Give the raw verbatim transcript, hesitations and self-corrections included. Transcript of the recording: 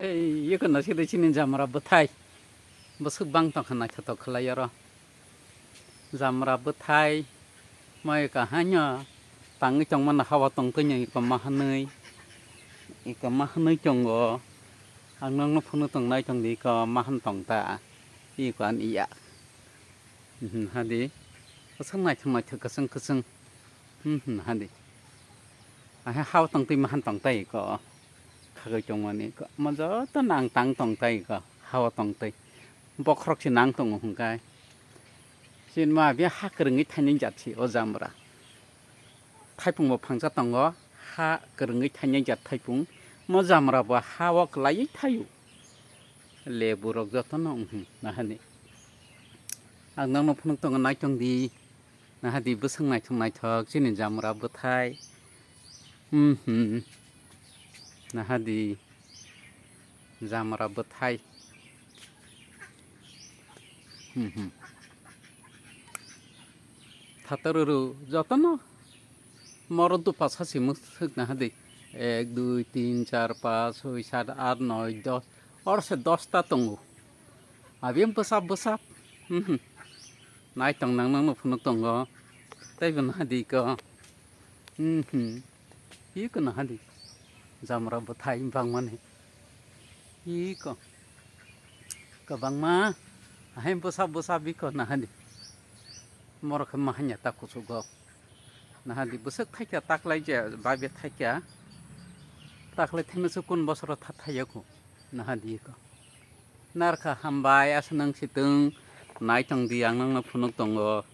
Ei, eko naisik de chini jamra bwthai. Bwswk bang tongkha naithotok khlai oro. Jamra bwthai. Mai eka haino tangwi tongmano hawa tongtwino eko mahanwi. Eko mahanwi tongo. Ang nokno phunuk tongnai tongdi eko mahan tongta. Eko ani ya. Mhm, hadi. Kwchwng naithok naithok kwchwng kwchwng. Mhm, hadi. Ahe hao tongtwi mahan tongtai ko. Khagwi tongmani ko. Mo joto nang tang tongtai ko. Hao tongtwi. Bokhorok se nang tongo hwnkhai. Sinma bia ha kwrwngwi thainwi jat si o jamra. Thaipung bo phangsa tongo. Ha kwrwngwi thainwi jat thaipung. Mo jamra bo ha o kwlaiwi thaio. Lebu rok jotono, mhm, nahani. Ang nokno phunuk tongo, naitong di. Nahadi bwswk naithok naithok, chini jamra bwthai. Mhm. Nahadi jamra bwthai. Mhm. Thataruru jotono moro dupa sasi mwswk nahadi. Ek, dui, tin, char, pas, soi, sat, at, noi, dos. Oro se dosta tongo. Abi bwsap bwsap. Mhm. Naitong nang nokno phunuk tongo. Teibo nahadi ko. Mhm. Iko nahadi. Jamra bwthai bangmani. Iko. Kwbangma. Ahai bwsap bwsap iko nahadi. Moro khe mahanya ta kuchugo. Nahadi bwswk thaikha taklai je bai be thaikha. Taklai thaima se kun bosoro tha thaiya ko. Nahadi ko. Narkha hambai aswk nang sitwng naitong di ang nokno phunuk tongo.